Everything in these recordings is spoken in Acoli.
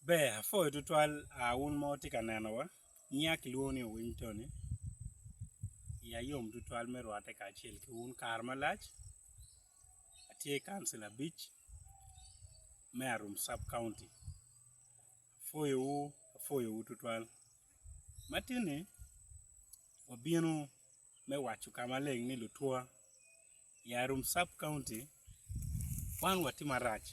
Ber apwoyo tutwal wun ma wutye ka nenowa nyinga kilwongo ni Owiny Tony iya yom tutwal me rwatte kacel ki wun kare malac atye kancila abic me Arum Sub County apwoyowu apwoyowu tutwal matin-ni wabino me waco ka maleng ni lutwa i Arum Sub County wan watye marac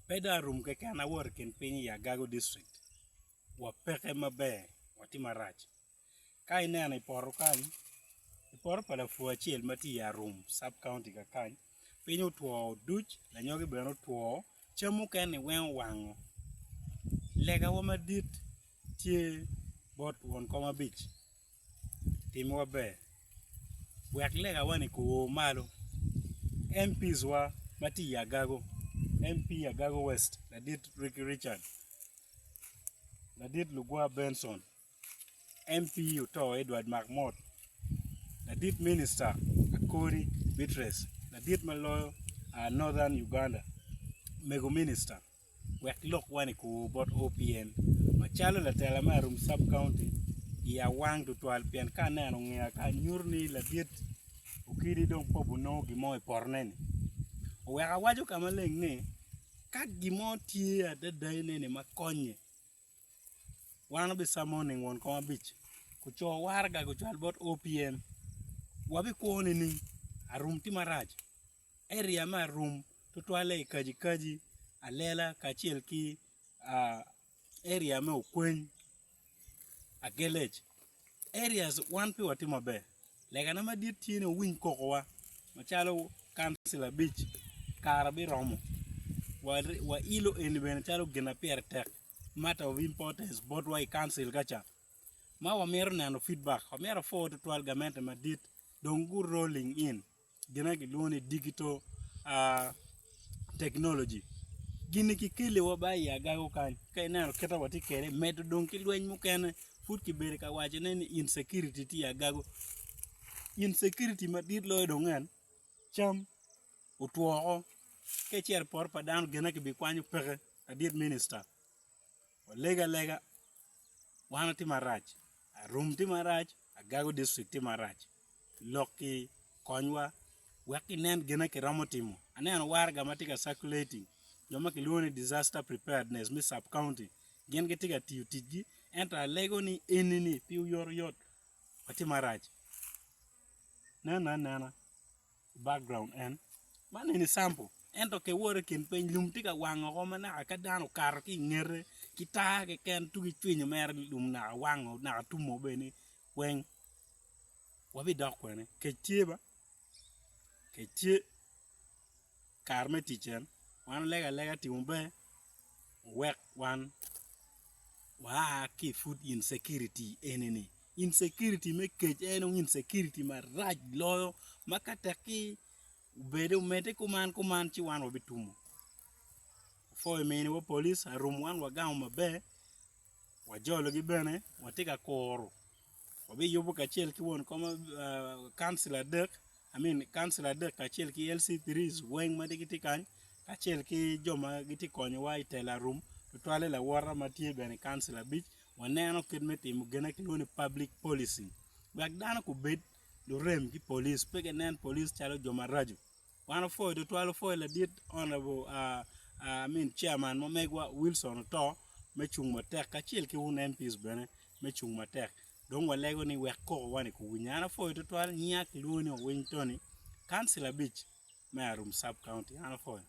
pe dong Arum keken awoto i kin piny i Agago District wapeke maber watye marac ka ineno i poto kany i poto pa lapur acel ma tye i Arum Sub County kakany piny otwo duc lanyogi bene otwo cam mukene-ni weng owango legawa madit tye bot won kom abic timwa ber wek legawa-ni guo malo MPs wa ma tye i Agago MP Agago West ladit Ricky Richard ladit Lugwa Benson MP Oto Edward Makmot ladit minista Akori Beatrice ladit ma loyo Northern Uganda mego minista. wek lokwa-ni kur bot OPM macalo latela me Arum Sub County iya wang tutwal pien ka aneno ngeya kany nyuto ni ladit Okidi dong pe obinongo gin mo i potone-ni oweko awaco ka maleng ni ka gin mo tye adada ineni ma konye wan wabicamo ni won kom abic guco waraga gucwal bot OPM wabikwo nining Arum tye marac. Area me arum tutwalle i kacikaci alela kacel ki area me okweny agelec areas wan pe watye maber legana madit tye ni wuwiny kokowa macalo kancil abic kare biromo wailo eni bene calo gin ma pire tek matter of importance botwa i kancil ka ca ma wamito neno feedback wamito apwo tutwal gamente madit dong gu rolling in. gin ma kilwongo ni digital technology gini kikeliwa ba i agago kany ka ineno kit ma watye kwede medo dong ki lweny mukene pud kibedo ka wacone ni insecurity tye i agago insecurity madit loyo dong en cam otwoko ka icito i poto pa dano gin ma kibikwanyo peke ladit minista walego alega wan watye marac arum tye marac agago district tye marac. Lok-ki konywa wek inen gin ma kiromo timo. Aneno waraga ma tye ka circulating, jo ma kilwongo ni disaster preparedness me sub county gin gitye ka tiyo ticgi ento alego ni eni-ni pi oyotoyot watye marac. Nene anena background en man eni sample ento ka iwoto i kin piny lum tye ka wang woko ma naka ka dano okato ki i ngete ki taa keken tugi cwinyo mere lum naka wango naka tumo bene weng. wabidok kwene kec tye ba kec tye kare me tic en wan walego alega timo ber wek wan waa ki i food insecurity eni ni insecurity me kec en dong insecurity marac loyo ma ka tekki obedo omedde kuman kuman ci wan wabitumo apwoyo miniwa police arum wan wagamo maber wajologi bene watye ka kuro Wabiyubo kacel ki won kom kancil adek I mean kancil adek kacel ki LC3s weng ma gitye kany kacel ki jo ma gitye ka konyowa i telo arum tutwalle lawota ma tye bene i kancil abic waneno kit me timo gin ma kilwongo ni public policing wek dano gubed lurem ki police pe ginen police calo jo maraco. Wan opwoyo tutwal opwoyo ladit honourable I mean chairman ma megwa Wilson Oto me cung matek kacel ki wun MPs bene me cung matek dong walego ni wek koko wani kuwinye. An apwoyo tutwal nyinga kilwongo ni Owiny Tony, kancil abic me Arum Sub County. An apwoyo.